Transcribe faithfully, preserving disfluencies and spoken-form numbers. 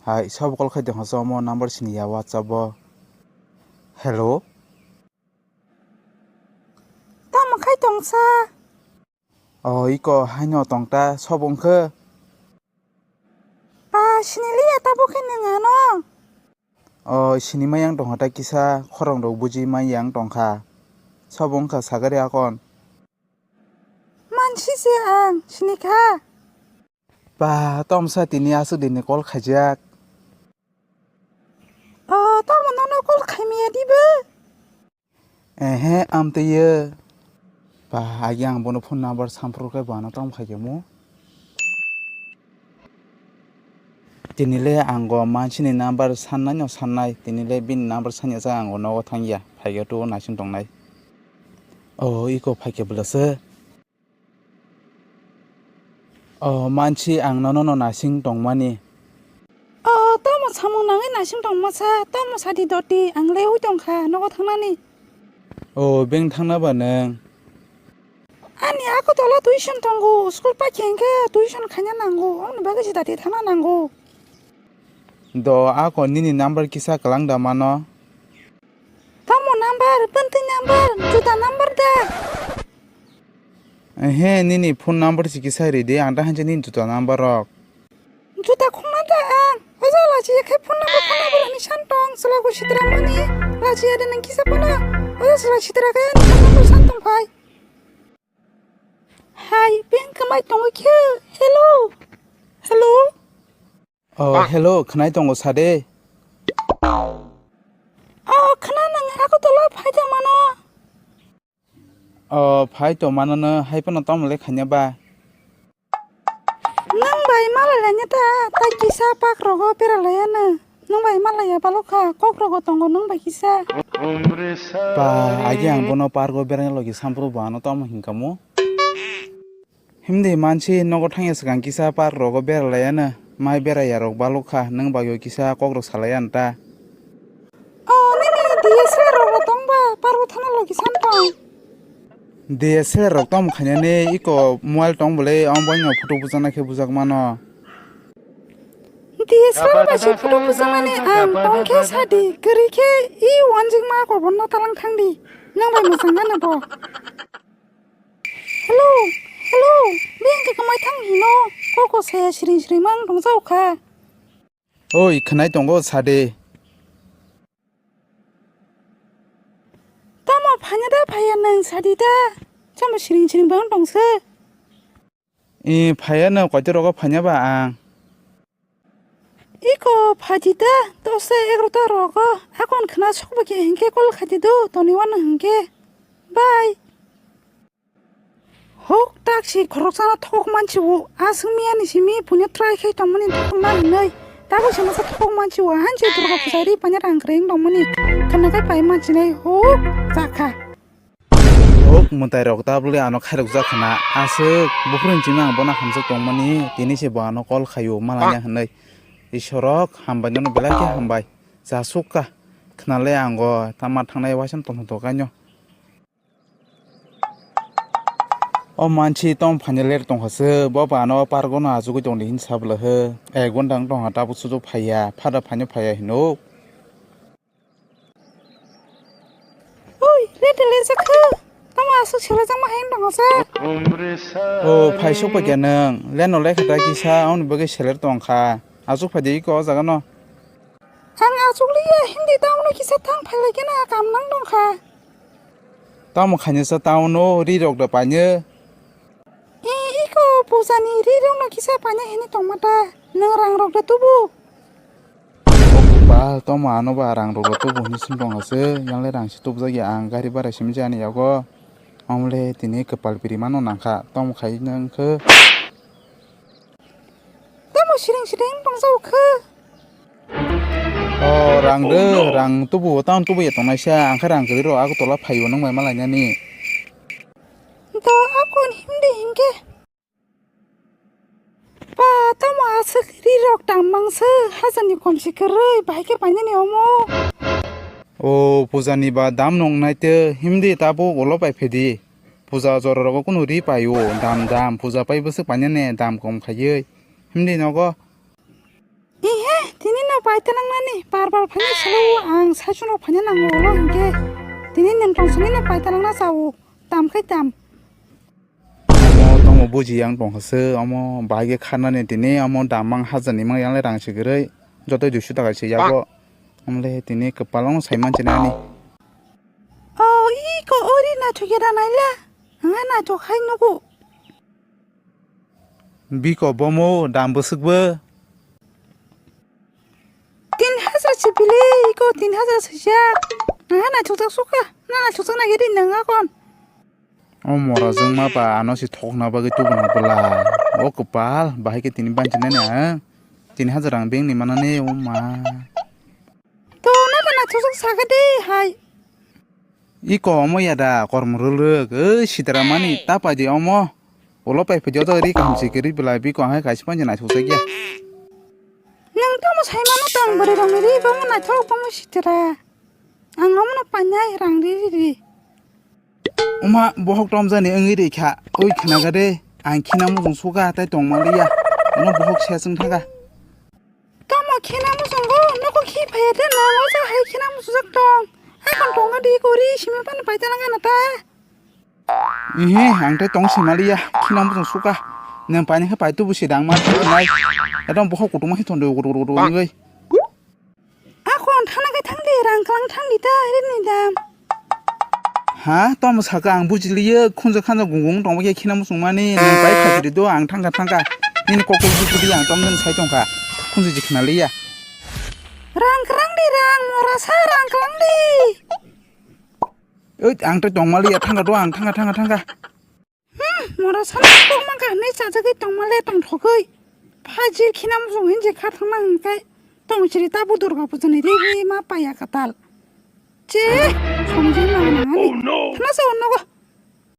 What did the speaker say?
Hai, sabo call khai tongkha, omo number sini ya WhatsApp o. Hello? Tamo khai tongsa? O, iko haino tongta, sobo wngkhe? Ba, siniliya tabuk khe nwng ano? O, sinimai yang tongkha ta kisa, khorang rok buji mai yang tongkha. Sobo wngkha sagari akon. Mansi se ang, sinikha. Ba, tomsa tini aswk dini call khaijak. O, tamo nono call khaimaya dibo? Ehe, amtwi ye. Ba, agi ang bono phone number samphuru khe bo ano tamo khaikhe mu. Tini le ang go mansini number sannai no sannai, tini le bini number sanya sa ang go nogo thangya, phaikhe tu naising tongnai. O, iko phaikhe bwlasa. O, mansi ang nono no naising tongmani. O, tamo samung nangwi naising tongmasa, tamo sadi doti, ang le ui tongkha, nogo thangnani. O, beng thangna ba nwng? Ani ako tola tuition tongo, school paikhe hwnkhe tuition khaina nango, aboni bagwi se dati thangna nango. Do, ako nini number kisa kwlang da mano? Tamo number, bwntwi number, juda number da? Ehe, nini phone number si kisa ridi, ang da hanse nini juda number rok. Juda khungna da ang, oja lachi ya khai phone number, phone number ani san tong, sela go sitra mani, lachi ya de nang kisa phone, oja sela sitra kaya ni phone number san tong phai. Hai, beng kamai tongo khe, hello, hello. Oh, hello, khwnai tongo sade. Oh, khwna nang ako tola phai da mano. Oh, phai to mano no, hai phano tamo le khanya ba. Nang bai malai lanya ta, ta kisa park rogo bera laya no. Nang bai malai ya balok kha, kok rogo tongo nang bai kisa. Ba, agi ang bono park o berani logi sampru bo ano tamo hinkamo. Himdi mansi nogo thangya swkang kisa park rogo bera laya no. Mai bera ya rok balok kha, nang bai o kisa kok rok salai an ta. Oh, nini D S L R rok bo tong ba, park o thana logi san tong. D S L R rok tamo khainani iko mobile tong bole, omo bai no photo bujak nai khe bujak mano. D S L R bai se photo bujak mani ang tong khe sadi, kwrwi khe i wanjik ma ko bono talang thang di. Nang bai mwchang nani bo. Hello, hello, beng khe kwmai thang hino, koko saya siring siring mang tong jao kha. Oi, khwnai tongo sade. Tamo phanya da phaya nang sadi da. Chamo siring siring bang tongse. I phaya no koito rogo phanya ba ang. Iko phaji da dosta egarota rogo. Akon khna sokba khe hinkhe call khaji do toni wan hinkhe. Bye. Hok, tak si khoroksano thok mansi o, aswk miyani simi puino try khai tongmani thokna hinwi. Tabuk se masa thok mansi o, hansi Durga puja ri panya rang kwrwi wng tongmani. Khwna khai pai mansinai, hok, chakha. Hok, mwtai rok tabukle ano khairok jak khwna. Aswk, buphuru hinwi ang bono hamjak tongmani, tini se bo ano call khaio, malanya hinwi. Isorok, hambai nono belai khe hambai. Jasuk kha. Khwnale ang o tama thangnai waisam tongthok tongkhaino. O mansi tong phanya ler tongkha se, bo ba ano park o no achugwi tongdi hin sabla he. Ek ghonta wng tongkha tabuk sujuk phaiya, phada phanya phaiya hino. Oi, le de le jakha. Tamo aswk sela jakma hai wng tongkha se. O phai sok pai khe nwng, le no le kha ta kisa, aboni bagwi seler tongkha. Achuk phai di iko o jaga no. Ang achukliya hindi town o kisa thang phailaikhe na kam nang tongkha. Tamo khainasa town o ri rok da painw? E, iko pujani ri rok no kisa painai hini tongma ta. Nwng rang rok da tubu? O kopal, tamo ano ba rang rok da tubu hini song tongkha se. Yang le rang se tubujak ya ang gari bara simi jani yago. Omo le tini kopal biri mano nangkha. Tamo khai nang khe. Tamo siring siring tongjago khe? O, rang de, rang tubu, town tubu ya tongnaisa, ang khe rang kwrwi rw, Agartala phaio nwng bai malainani. Do akon himdi hinkhe. Ba, tamo aswk ri rok tang mangsa, hajarni komsi kwrwi, bahai khe painani omo. O, pujani ba dam nong naite, himdi tabuk ulo bai phedi. Puja jora rogo kunu ri paio, dam dam, puja pai bwswk painani dam kom khaiwi. Himdi nogo. Ihe, tini Paita nangnani, bar bar phaina salo ang saichung rok phaina nango ulo hinkhe. Tini nwng tong sini no paita nangna chao, tam khai tam. Omo tongmo buji yang tongkha se, omo bahai khe kharnani tini, omo damang hajar ni mang yang le rang se kwrwi, joto duiso taka se yago. Omle tini kwpal omo sai manchina ani. O iko ori naithok ya da naila, ang naithok hai nugo. Biko bomo dam bwswk bo? Tin hajar se bili, iko tin hajar se jak. Naha naithokjak suka, na naithokjak nai ri nang akon. O mora jwng ma ba ano si thokna bagwi tubuna bwla. O kwpal, bahai khe tini banchi nani ang. Tin hajar ang bank ni manani o ma. To na ba naithokjak saka de hai. Iko omo ya da kormo rwlwk, oi sitara mani ta pai di omo. Ulo pai phidi oto ri kaham se kwrwi bwla biko hai kaisa panji naithok jak ya. Nwng tamo sai mano tong bwrwi rok ni ri bomo naithok bomo sitara. Ang omo no painai rang ri ri ri. Uma bohok tom jani wngwi ri kha, oi khna ga de ang khina mujung suka tai tong ma liya. Ano bohok se swng thaga. Tamo khena muchungo, noko khi phaya de na, oja hai khena muchujak tong. Hakon tonga di kori, simi pan paita nang na ta. Ihe, ang tai tong simaliya, khena muchung suka. Nang pani khe paitu busi dang ma nai. Adam bohok kutung ma hi thonde ugur ugur ugur ngai. Akon thana kai thang di, rang klang thang di ta, ri ni dam. Ha, tamo saka ang bujiliya, khunja khanja gung gung tongma khe khina muchung mani, nang pai khatri do, ang thangka thangka. Nini kok kok bujili ang tom nang sai tongka. Khunja ji khna liya. Rang krang di rang, mora sa rang krang di. Oi, ang tai tongma liya, thangka do, ang thangka, thangka, thangka. Hmm, mora sana kok mangka hinwi chajagwi tongmale tongthogwi. Phajir khina muchung hinje kha thangna hinkai. Tong chiri tabu Durga puja ni ri ri ma paya katal. Che, somjin ma nangani. Oh no! Thana se onnogo.